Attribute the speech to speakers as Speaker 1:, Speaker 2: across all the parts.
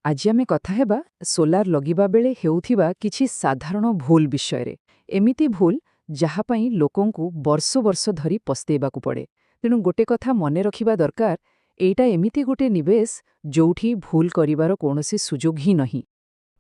Speaker 1: ଆଜି ଆମେ କଥା ହେବା ସୋଲାର ଲଗିବା ବେଳେ ହେଉଥିବା କିଛି ସାଧାରଣ ଭୁଲ ବିଷୟରେ। ଏମିତି ଭୁଲ ଯାହା ପାଇଁ ଲୋକଙ୍କୁ ବର୍ଷ ବର୍ଷ ଧରି ପସ୍ତେଇବାକୁ ପଡ଼େ। ତେଣୁ ଗୋଟେ କଥା ମନେ ରଖିବା ଦରକାର, ଏଇଟା ଏମିତି ଗୋଟେ ନିବେଶ ଯୋଉଠି ଭୁଲ କରିବାର କୌଣସି ସୁଯୋଗ ହିଁ ନାହିଁ।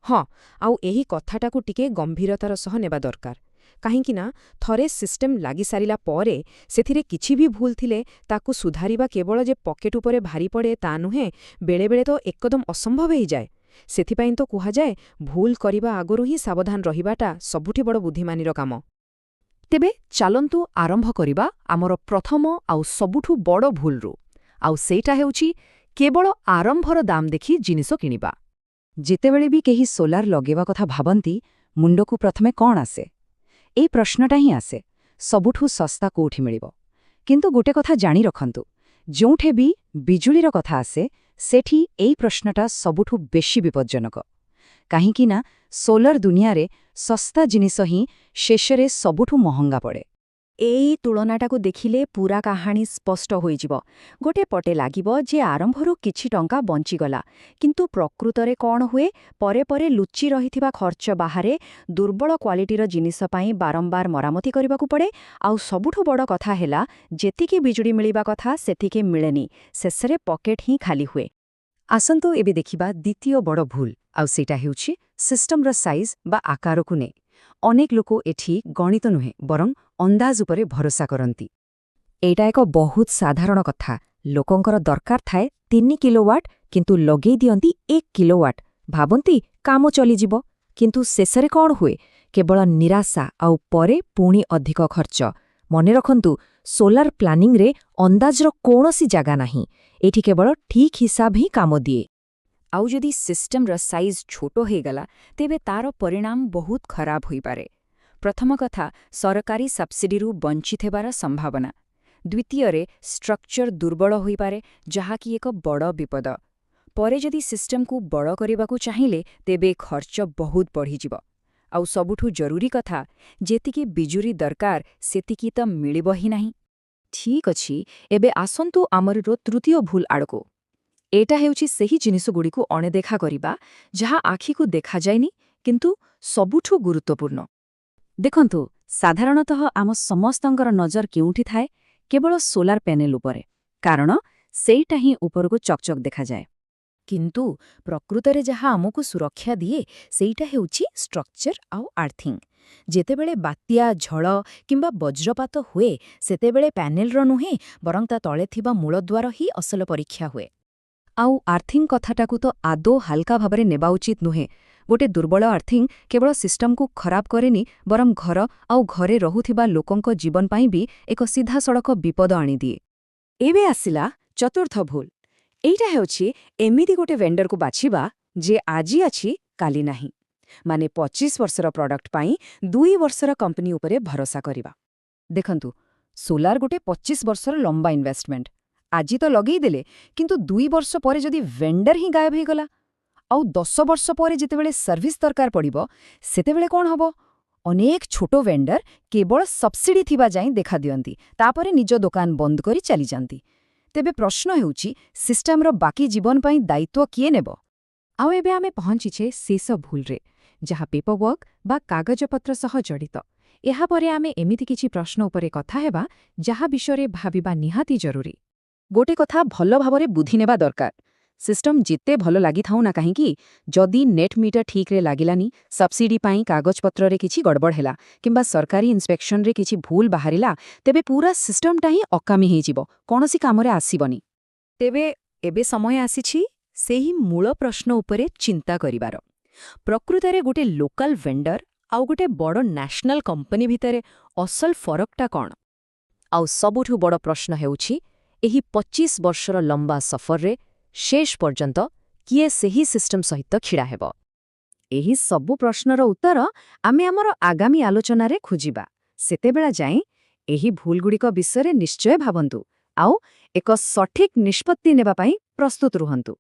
Speaker 2: ହଁ, ଆଉ ଏହି କଥାଟାକୁ ଟିକେ ଗମ୍ଭୀରତାର ସହ ନେବା ଦରକାର। କାହିଁକି ନା ଥରେ ସିଷ୍ଟମ ଲାଗିସାରିଲା ପରେ ସେଥିରେ କିଛି ବି ଭୁଲ ଥିଲେ ତାକୁ ସୁଧାରିବା କେବଳ ଯେ ପକେଟ ଉପରେ ଭାରି ପଡ଼େ ତା ନୁହେଁ, ବେଳେବେଳେ ତ ଏକଦମ ଅସମ୍ଭବ ହେଇଯାଏ। ସେଥିପାଇଁ ତ କୁହାଯାଏ, ଭୁଲ କରିବା ଆଗରୁ ହିଁ ସାବଧାନ ରହିବାଟା ସବୁଠି ବଡ଼ ବୁଦ୍ଧିମାନୀର କାମ।
Speaker 1: ତେବେ ଚାଲନ୍ତୁ ଆରମ୍ଭ କରିବା ଆମର ପ୍ରଥମ ଆଉ ସବୁଠୁ ବଡ଼ ଭୁଲରୁ। ଆଉ ସେଇଟା ହେଉଛି କେବଳ ଆରମ୍ଭର ଦାମ ଦେଖି ଜିନିଷ କିଣିବା। ଯେତେବେଳେ ବି କେହି ସୋଲାର ଲଗେଇବା କଥା ଭାବନ୍ତି, ମୁଣ୍ଡକୁ ପ୍ରଥମେ କ'ଣ ଆସେ? ଏଇ ପ୍ରଶ୍ନଟା ହିଁ ଆସେ, ସବୁଠୁ ଶସ୍ତା କୋଉଠି ମିଳିବ? କିନ୍ତୁ ଗୋଟେ କଥା ଜାଣି ରଖନ୍ତୁ, ଯେଉଁଠି ବି ବିଜୁଳିର କଥା ଆସେ, ସେଠି ଏଇ ପ୍ରଶ୍ନଟା ସବୁଠୁ ବେଶୀ ବିପଜ୍ଜନକ। କାହିଁକି ନା ସୋଲାର ଦୁନିଆରେ ଶସ୍ତା ଜିନିଷ ହିଁ ଶେଷରେ ସବୁଠୁ ମହଙ୍ଗା ପଡ଼େ।
Speaker 3: ଏଇ ତୁଳନାଟାକୁ ଦେଖିଲେ ପୂରା କାହାଣୀ ସ୍ପଷ୍ଟ ହୋଇଯିବ। ଗୋଟେ ପଟେ ଲାଗିବ ଯେ ଆରମ୍ଭରୁ କିଛି ଟଙ୍କା ବଞ୍ଚିଗଲା, କିନ୍ତୁ ପ୍ରକୃତରେ କ'ଣ ହୁଏ? ପରେ ପରେ ଲୁଚି ରହିଥିବା ଖର୍ଚ୍ଚ ବାହାରେ, ଦୁର୍ବଳ କ୍ୱାଲିଟିର ଜିନିଷ ପାଇଁ ବାରମ୍ବାର ମରାମତି କରିବାକୁ ପଡ଼େ। ଆଉ ସବୁଠୁ ବଡ଼ କଥା ହେଲା, ଯେତିକି ବିଜୁଳି ମିଳିବା କଥା ସେତିକି ମିଳେନି। ଶେଷରେ ପକେଟ୍ ହିଁ ଖାଲି ହୁଏ।
Speaker 1: ଆସନ୍ତୁ ଏବେ ଦେଖିବା ଦ୍ୱିତୀୟ ବଡ଼ ଭୁଲ, ଆଉ ସେଇଟା ହେଉଛି ସିଷ୍ଟମର ସାଇଜ୍ ବା ଆକାରକୁ ନେଇ। ଅନେକ ଲୋକ ଏଠି ଗଣିତ ନୁହେଁ, ବରଂ ଅନ୍ଦାଜ ଉପରେ ଭରସା କରନ୍ତି। ଏଇଟା ଏକ ବହୁତ ସାଧାରଣ କଥା। ଲୋକଙ୍କର ଦରକାର ଥାଏ 3 କିଲୋୱାଟ୍, କିନ୍ତୁ ଲଗେଇ ଦିଅନ୍ତି 1 କିଲୋୱାଟ୍। ଭାବନ୍ତି କାମ ଚଲିଯିବ। କିନ୍ତୁ ଶେଷରେ କ'ଣ ହୁଏ? କେବଳ ନିରାଶା ଆଉ ପରେ ପୁଣି ଅଧିକ ଖର୍ଚ୍ଚ। ମନେ ରଖନ୍ତୁ, ସୋଲାର ପ୍ଲାନିଂରେ ଅନ୍ଦାଜର କୌଣସି ଜାଗା ନାହିଁ। ଏଠି କେବଳ ଠିକ୍ ହିସାବ ହିଁ କାମ ଦିଏ।
Speaker 3: ଆଉ ଯଦି ସିଷ୍ଟମର ସାଇଜ୍ ଛୋଟ ହେଇଗଲା, ତେବେ ତାର ପରିଣାମ ବହୁତ ଖରାପ ହୋଇପାରେ। ପ୍ରଥମ କଥା, ସରକାରୀ ସବସିଡିରୁ ବଞ୍ଚିତ ହେବାର ସମ୍ଭାବନା। ଦ୍ୱିତୀୟରେ, ଷ୍ଟ୍ରକ୍ଚର ଦୁର୍ବଳ ହୋଇପାରେ, ଯାହାକି ଏକ ବଡ଼ ବିପଦ। ପରେ ଯଦି ସିଷ୍ଟମକୁ ବଡ଼ କରିବାକୁ ଚାହିଁଲେ, ତେବେ ଖର୍ଚ୍ଚ ବହୁତ ବଢ଼ିଯିବ। ଆଉ ସବୁଠୁ ଜରୁରୀ କଥା, ଯେତିକି ବିଜୁଳି ଦରକାର ସେତିକି ତ ମିଳିବ ହିଁ ନାହିଁ।
Speaker 1: ଠିକ୍ ଅଛି, ଏବେ ଆସନ୍ତୁ ଆମର ତୃତୀୟ ଭୁଲ ଆଡ଼କୁ। ଏଇଟା ହେଉଛି ସେହି ଜିନିଷଗୁଡ଼ିକୁ ଅଣଦେଖା କରିବା, ଯାହା ଆଖିକୁ ଦେଖାଯାଏନି କିନ୍ତୁ ସବୁଠୁ ଗୁରୁତ୍ୱପୂର୍ଣ୍ଣ। ଦେଖନ୍ତୁ, ସାଧାରଣତଃ ଆମ ସମସ୍ତଙ୍କର ନଜର କେଉଁଠି ଥାଏ? କେବଳ ସୋଲାର ପ୍ୟାନେଲ ଉପରେ, କାରଣ ସେଇଟା ହିଁ ଉପରକୁ ଚକଚକ ଦେଖାଯାଏ।
Speaker 3: କିନ୍ତୁ ପ୍ରକୃତରେ ଯାହା ଆମକୁ ସୁରକ୍ଷା ଦିଏ, ସେଇଟା ହେଉଛି ଷ୍ଟ୍ରକ୍ଚର ଆଉ ଆର୍ଥିଂ। ଯେତେବେଳେ ବାତ୍ୟା, ଝଡ଼ କିମ୍ବା ବଜ୍ରପାତ ହୁଏ, ସେତେବେଳେ ପ୍ୟାନେଲର ନୁହେଁ, ବରଂ ତା ତଳେ ଥିବା ମୂଳଦ୍ୱାର ହିଁ ଅସଲ ପରୀକ୍ଷା ହୁଏ।
Speaker 1: ଆଉ ଆର୍ଥିଂ କଥାଟାକୁ ତ ଆଦୌ ହାଲକା ଭାବରେ ନେବା ଉଚିତ ନୁହେଁ। ଗୋଟେ ଦୁର୍ବଳ ଆର୍ଥିଂ କେବଳ ସିଷ୍ଟମକୁ ଖରାପ କରେନି, ବରଂ ଘର ଆଉ ଘରେ ରହୁଥିବା ଲୋକଙ୍କ ଜୀବନ ପାଇଁ ବି ଏକ ସିଧାସଳଖ ବିପଦ ଆଣିଦିଏ। ଏବେ ଆସିଲା ଚତୁର୍ଥ ଭୁଲ। ଏଇଟା ହେଉଛି ଏମିତି ଗୋଟେ ଭେଣ୍ଡରକୁ ବାଛିବା ଯେ ଆଜି ଅଛି, କାଲି ନାହିଁ। ମାନେ 25 ବର୍ଷର ପ୍ରଡକ୍ଟ ପାଇଁ 2 ବର୍ଷର କମ୍ପାନୀ ଉପରେ ଭରସା କରିବା। ଦେଖନ୍ତୁ, ସୋଲାର ଗୋଟେ 25 ବର୍ଷର ଲମ୍ବା ଇନଭେଷ୍ଟମେଣ୍ଟ। ଆଜି ତ ଲଗେଇଦେଲେ, କିନ୍ତୁ 2 ବର୍ଷ ପରେ ଯଦି ଭେଣ୍ଡର ହିଁ ଗାୟବ ହେଇଗଲା, ଆଉ 10 ବର୍ଷ ପରେ ଯେତେବେଳେ ସର୍ଭିସ ଦରକାର ପଡ଼ିବ, ସେତେବେଳେ କ'ଣ ହବ? ଅନେକ ଛୋଟ ଭେଣ୍ଡର କେବଳ ସବସିଡି ଥିବା ଯାଏଁ ଦେଖାଦିଅନ୍ତି, ତାପରେ ନିଜ ଦୋକାନ ବନ୍ଦ କରି ଚାଲିଯାଆନ୍ତି। ତେବେ ପ୍ରଶ୍ନ ହେଉଛି, ସିଷ୍ଟମର ବାକି ଜୀବନ ପାଇଁ ଦାୟିତ୍ୱ କିଏ ନେବ?
Speaker 2: ଆଉ ଏବେ ଆମେ ପହଞ୍ଚିଛେ ଶେଷ ଭୁଲରେ, ଯାହା ପେପରୱାର୍କ ବା କାଗଜପତ୍ର ସହ ଜଡ଼ିତ। ଏହାପରେ ଆମେ ଏମିତି କିଛି ପ୍ରଶ୍ନ ଉପରେ କଥା ହେବା, ଯାହା ବିଷୟରେ ଭାବିବା ନିହାତି ଜରୁରୀ।
Speaker 1: ଗୋଟେ କଥା ଭଲ ଭାବରେ ବୁଝିନେବା ଦରକାର। ସିଷ୍ଟମ ଯେତେ ଭଲ ଲାଗିଥାଉ ନା କାହିଁକି, ଯଦି ନେଟ୍ ମିଟର ଠିକ୍ରେ ଲାଗିଲାନି, ସବସିଡି ପାଇଁ କାଗଜପତ୍ରରେ କିଛି ଗଡ଼ବଡ଼ ହେଲା କିମ୍ବା ସରକାରୀ ଇନ୍ସପେକ୍ସନରେ କିଛି ଭୁଲ ବାହାରିଲା, ତେବେ ପୁରା ସିଷ୍ଟମଟା ହିଁ ଅକାମୀ ହେଇଯିବ, କୌଣସି କାମରେ ଆସିବନି।
Speaker 3: ତେବେ ଏବେ ସମୟ ଆସିଛି ସେହି ମୂଳ ପ୍ରଶ୍ନ ଉପରେ ଚିନ୍ତା କରିବାର। ପ୍ରକୃତରେ ଗୋଟେ ଲୋକାଲ ଭେଣ୍ଡର ଆଉ ଗୋଟେ ବଡ଼ ନ୍ୟାସନାଲ କମ୍ପାନୀ ଭିତରେ ଅସଲ ଫରକଟା କ'ଣ?
Speaker 1: ଆଉ ସବୁଠୁ ବଡ଼ ପ୍ରଶ୍ନ ହେଉଛି, ଏହି 25 ବର୍ଷର ଲମ୍ବା ସଫରରେ ଶେଷ ପର୍ଯ୍ୟନ୍ତ କିଏ ସେହି ସିଷ୍ଟମ ସହିତ ଛିଡ଼ା ହେବ? ଏହି ସବୁ ପ୍ରଶ୍ନର ଉତ୍ତର ଆମେ ଆମର ଆଗାମୀ ଆଲୋଚନାରେ ଖୋଜିବା। ସେତେବେଳେ ଯାଏଁ ଏହି ଭୁଲଗୁଡ଼ିକ ବିଷୟରେ ନିଶ୍ଚୟ ଭାବନ୍ତୁ ଆଉ ଏକ ସଠିକ୍ ନିଷ୍ପତ୍ତି ନେବା ପାଇଁ ପ୍ରସ୍ତୁତ ରୁହନ୍ତୁ।